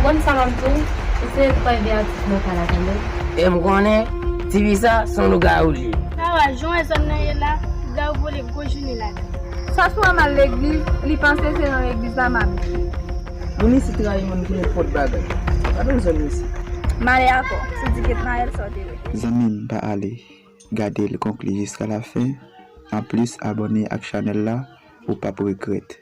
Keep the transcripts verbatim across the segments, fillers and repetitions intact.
Konn sa m ap di w, eseye pa veye a ti fi nan kay la, tande. E m konnen, ti fi sa, se yon lougawou li ye. Sa w a, jan w wè zòn nan ye la, lougawou vole gwo jounen ladan. Sa sou a m al legliz, li panse se nan legliz la m abite. Moun isit rayi moun pou nenpòt bagay. Pa bezwen moun isit. M ale ankò, si w di Ketnayèl sa w te wè. Zanmi m, pa ale. Gade l konkli jiska la fen. Anplis, abòne ak chanèl la, ou p ap regrèt.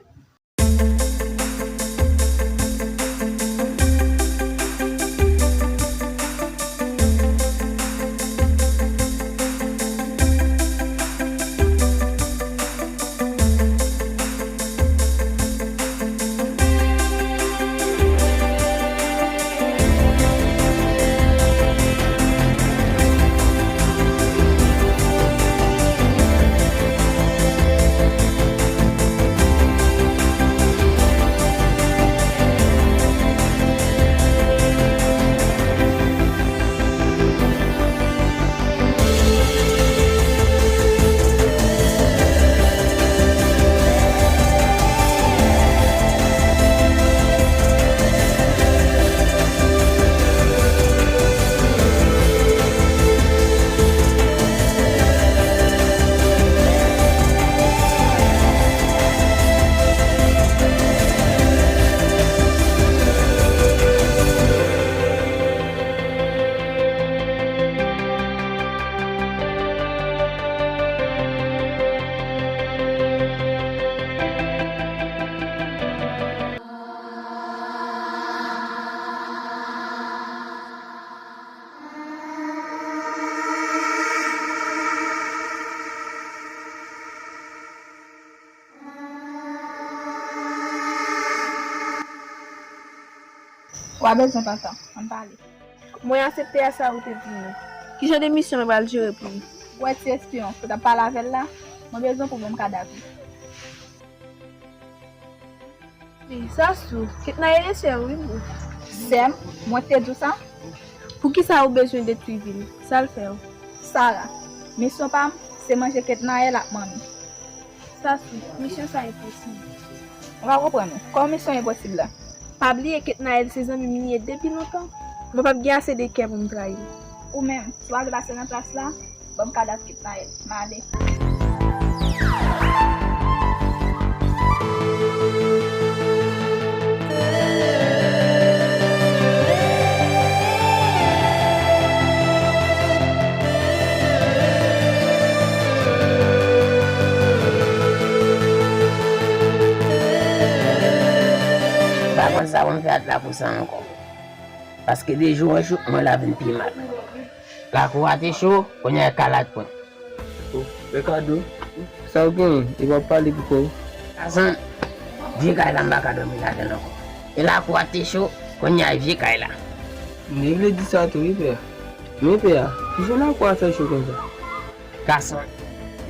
W a bezwen pantan, ann pale. Mwen aksepte a sa ou te di mwen. Ki jan de misyon mwen pral jere pou ou? Ou wè ti espyon ke w t ap pale avè l la? Mwen bezwen pou w ban m kadav li. Wi, Sasou, Ketnayèl e sè w wi bro. Sè m? Mwen te di w sa? Poukisa ou bezwen detwi vi l? Sa l fè w? Sara, misyon pa m, se manje Ketnayèl ak manmi. Sasou, misyon sa enposib. Mwen pa konprann ou. Kòman misyon enposib la? Pa bliye Ketnayèl se zanmi m li ye depi lontan. Mwen p ap gen ase de kè pou m trayi l. Ou menm, si w pa vle pase nan plas la, ban m kadav Ketnayèl. M ale. M pa konn sa pou m fè ak lapou sa ankò. Paske de jou an jou, mwen la vin pi mal. Lakou a te cho, kounye a e kalat pwen. Oh, Ricardo, sa w genyen? E w ap pale pou kò w? Gason, vye kay la m pa ka dòmi ladan l ankò. E lakou a te cho, kounye a e vye kay la. M te vle di sa tou wi, pè. Men pè a, kijan lakou a fè cho konsa? Gason,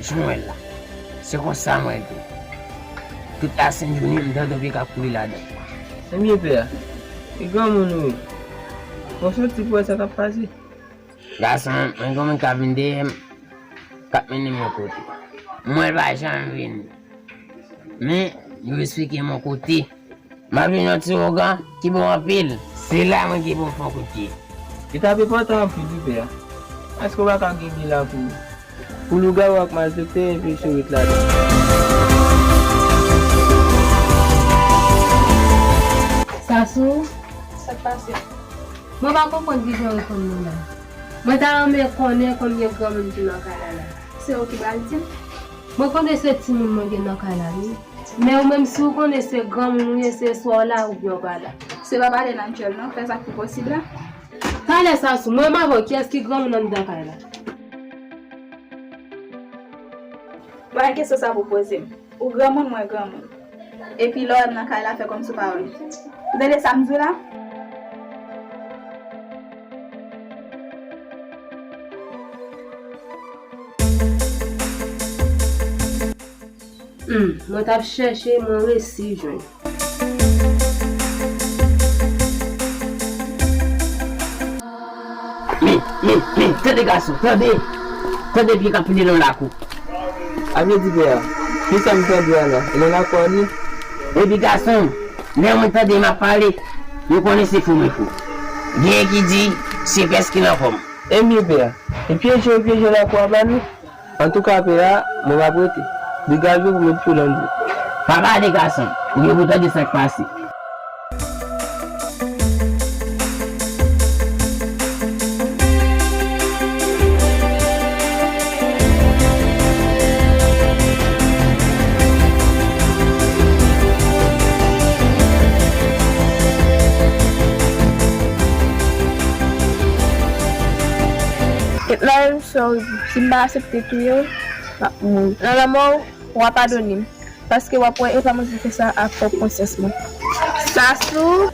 jan w wè l la, se konsa mwen rete. Tout la senn jounen, m tande yon pye k ap koule ladan. Ebyen pè a, e granmoun ou ye? Fò w soti pou w wè sa k ap pase. Gason, mwen gen yon moun k ap vin dèyè m, k ap mennen m yon kote. Mwen pa janm vin. Men, yo esplike m yon kote. M ap jwenn yon ti ougan ki bon anpil. Se la mwen gen pou m fè yon kout pye. Li t ap enpòtan anpil wi pè a. Èske w pa ka gen de la pou, pou lougawou ak malfektè epi sourit ladan? Sasou? Sa k pase? Mwen pa konprann kijan w reponn mwen la. Mwen ta renmen konnen konbyen granmoun ki nan kay la la. Se ou ki pral di m. Mwen konnen se timoun mwen gen nan kay la wi. Men ou menm si w konnen se granmoun ou ye, se swa w la oubyen w pa la. Se pa pale nan djòl non, fè sa k pi posib la. Talè Sasou, mwen menm avè w, kiyès ki granmoun anndan kay la? Pa gen kesyon sa pou poze m. Ou granmoun, mwen granmoun. Epi lè w wè m nan kay la, fè kòmsi w pa wè m. Ou tande sa m di w la? Hmm, mwen t ap chèche, mwen resi jwenn. Men, men, men, tande gason, tande! Tande pye k ap pile nan lakou. A vle di pè a, pye sa m tande a la, e nan lakou a li ye? Epi gason, lè mwen tande m ap pale. Nou konnen se fou men fou. Genyen ki di se pès ki nan kò m. Ebyen, pè a, e pyeje yo pyeje lakou a ba nou. Antouka, pè a, mwen m ap rete. Degaje w pou met pye w nan dlo. Pa pale, gason. Ou gen pou tande sa k pase. Ketnayèl, sorry, si m pa aksepte touye w, m ap mouri. Nan lanmò w, w a padone m. Paske w ap wè e pa mwen ki fè sa ak pwòp konsyans mwen. Sasou!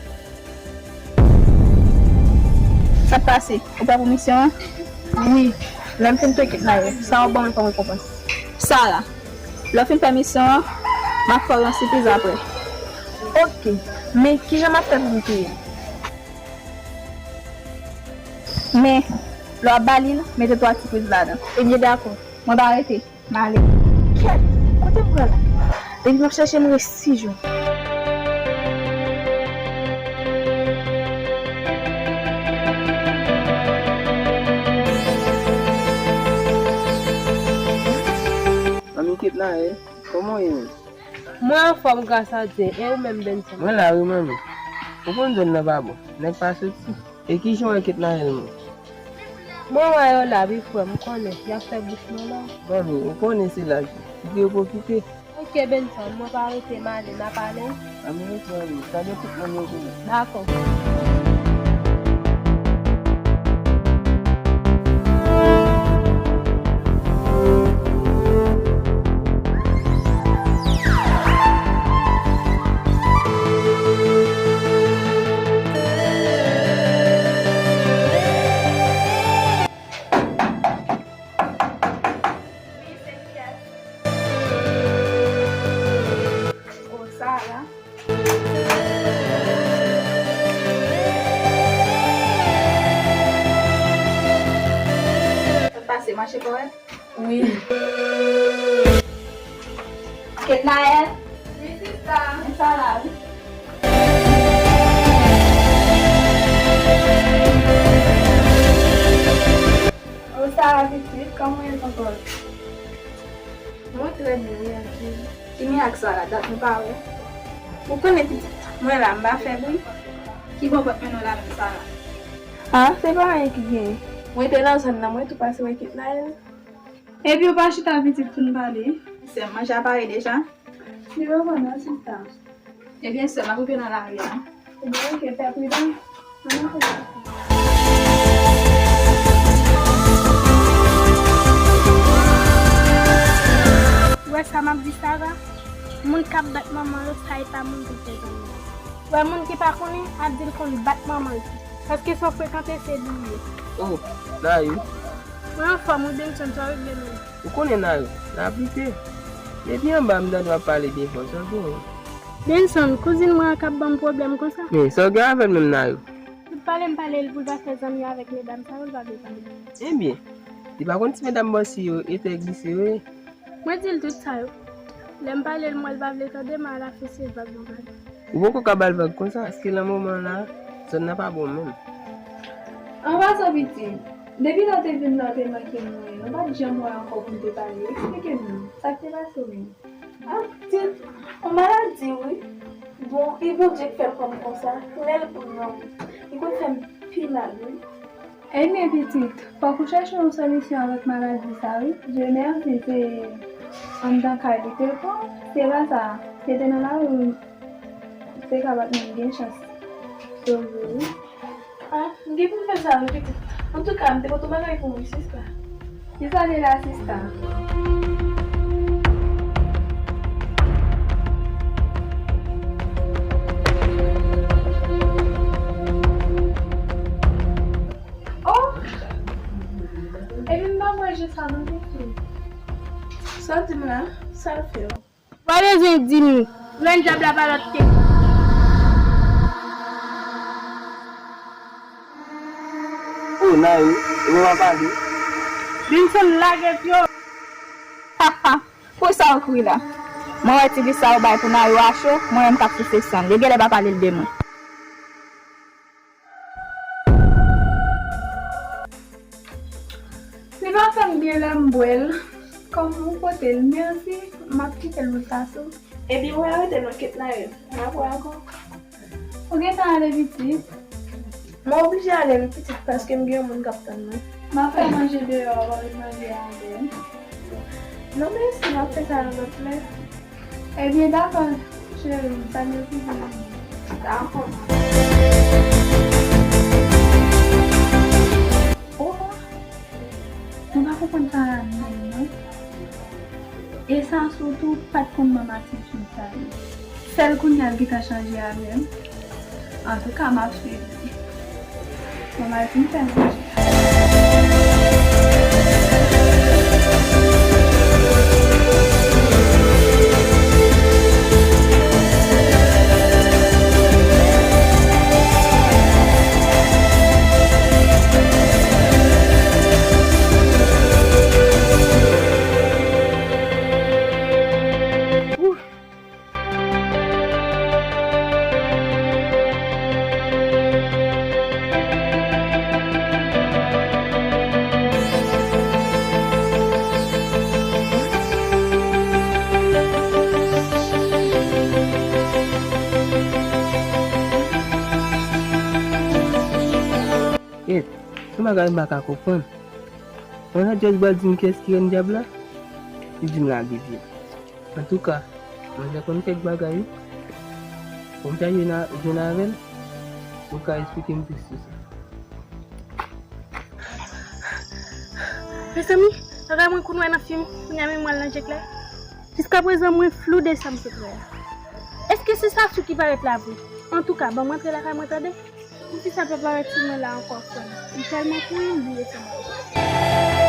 Sa k pase? Ou prè pou misyon an? Wi. Lè m fin touye Ketnayèl, sa w ap ban mwen kòm rekonpans? Sara, lè w fin fè misyon an, m ap fè w yon sipriz apre. Oke. Men kijan m ap fè pou m touye l? Men, lè w ap ba li l, mete twa ti priz ladan. Ebyen, dakò. Mwen pa rete. M ale. Kèt! Kote m pral la? Depi m ap chèche m res sis jou. Manmi Ketnayèl, kòman w ye menm? Mwen anfòm gras a Dye, e ou menm Benson? Mwen la wi manmi. Ou konn zòn nan pa bon, nèg pa soti. E kijan w wè Ketnayèl menm? Mwen wè yo la wi frè m, m konnen y ap fè bouch mwen long. Manmi, ou konnen se laj li. Kite yo pwofite. Oke Benson, mwen pa rete, m ale, n a pale wi. Ann rete, ann rete. Tande tout moun yo konnen. Dakò. Oh, Sara. Sa pase, mache kòrèk? Wi. Ketnayèl? Wi, sista. Men Sara, wi. Oh, Sara, pitit, kòman w ye ankò? Mwen trè byen, wi, anpil. Jimmy ak Sara, dat nou pa wè. Ou konnen pitit, mwen la, m pa fè bri. Kibò w pot mennen w la menm, Sara? Ah, se pa anyen ki genyen. Mwen te nan zòn nan, mwen tou pase wè Ketnayèl. Epi w pa chita pitit pou n pale? Sè m, manje a pare deja? Li pa pran nan, sista. Ebyen, sè m, m ap rive nan lari a. Ebyen, oke, fè pridan. Ann ale. Ou wè sa m ap di, Sara? Moun k ap bat manman yo, sa e pa moun pou l fè zanmi. Ou wè moun ki pa konnen, ap di l konn bat manman l tou. Paske sa w frekante, se li ye. Oh, Nayou. Mwen anfòm wi, Benson, sa w regle menm? Ou konnen Nayou, n ap lite. Depi anba m tande w ap pale byen fò, sa w gen? Benson, kouzin mwen an k ap ban m pwoblèm konsa. Men, sa w gen avè l menm Nayou? Tout pale m pale l pou l pa fè zanmi avèk medam sa yo, l pa vle pale. Ebyen, li pa konn ti medam bòsi yo, etè glise yo ye. Mwen di l tout sa yo. Lè m pale l, m wè l pa vle tande m, ala fè se vag mwen pale. Ou poko ka ba l vag konsa, paske nan moman la, zòn nan pa bon menm. An pasan pitit, depi lè w te vin la, w te manke m wi. Nou pa t janm wè ankò pou n te pale. Eksplike m non, sa k te pase w menm? Ah, pitit, yon maladi wi. Bon, e Bondye k fè l kòm konsa, lè l pou nonm, li konn fè m pi mal wi. Ebyen pitit, fòk ou chèche yon solisyon avèk maladi sa wi. Dye mèsi, se anndan kay li te pran. Se pa sa, se te nan lari wi. Se ka pa t menm gen chans sove wi. Ah, m gen pou m fè sa wi pitit. Antouka, m te pote yon bagay pou ou wi sista. Kisa li la sista? Oh! Epi m pa manje sa non pitit. Sa w di m la, sa l fè w? Pa bezwen di m, grenn djab la pa lòt ke. Oh, Nayou, ou pa pale. Benson lage pye w. Ha, ha, pou sa w ap ri la? Mwen wè ti vi sa w bay pou Nayou a cho, mwen menm k ap souse san l. Yo genlè pa pale l de mwen. Sa fè m byen lè m bwè l. Kòm ou pote l, mèsi. M ap kite l pou sa tou. Ebyen, ou arete non, Ketnael. N ap wè ankò. Ou gentan ale pitit? Mwen oblije ale wi pitit paske m gen yon moun k ap tann mwen. M ap fè manje deyò, ou pa vin manje avè m? Non, mèsi, m ap fè sa yon lòt lè. Ebyen, dakò, cheri, m salye pitit mwen. Dakò. Oh, mwen pa konprann sa la menm, non. E sa sitou pa t konn ban m atitid sa yo. Sèl kounye a l gentan chanje avè m. Antouka, m ap swiv li. Bon, m al fin fè manje. Kèt, se yon bagay m pa ka konprann. Mwen, Nadjès pral di m kiyès ki rèn dyab la, li di m lage pye. Antouka, manzè konn kèk bagay wi. Fò m ta jwenn a- jwenn avè l pou l ka esplike m plis sou sa. Mezanmi, bagay mwen konn wè nan fim, kounye a menm mwen al nan je klè. Jiskaprezan, mwen flou de sa m sot wè a. Èske se Safou ki parèt la vre? Antouka, ban m antre lakay mwen tande. Poukisa papa rete mwen la ankò, frè m? M tèlman kouri, m bliye se mwen.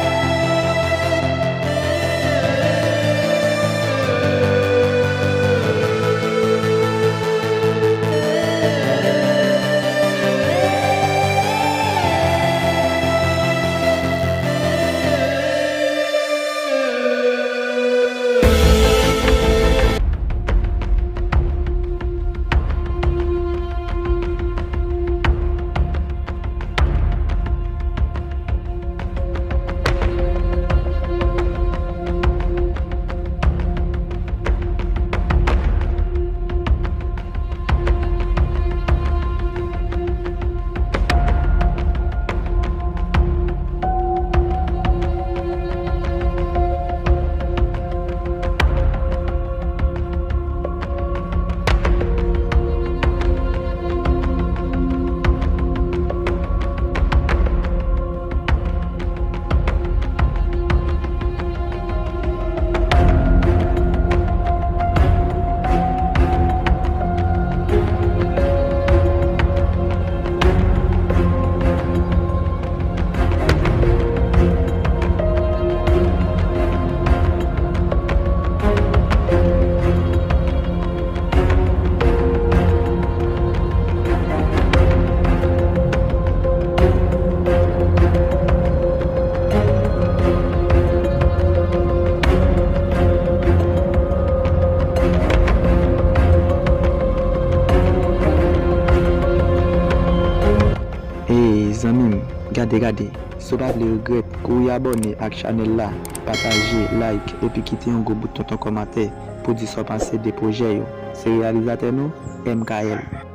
Ey, zanmi m, gade, gade. Si w pa vle regrèt, kouri abòne ak chanèl la, pataje, like, epi kite yon gwo bout tonton kòmantè pou di sa w panse de pwojè yo. Se reyalizatè nou, M K L.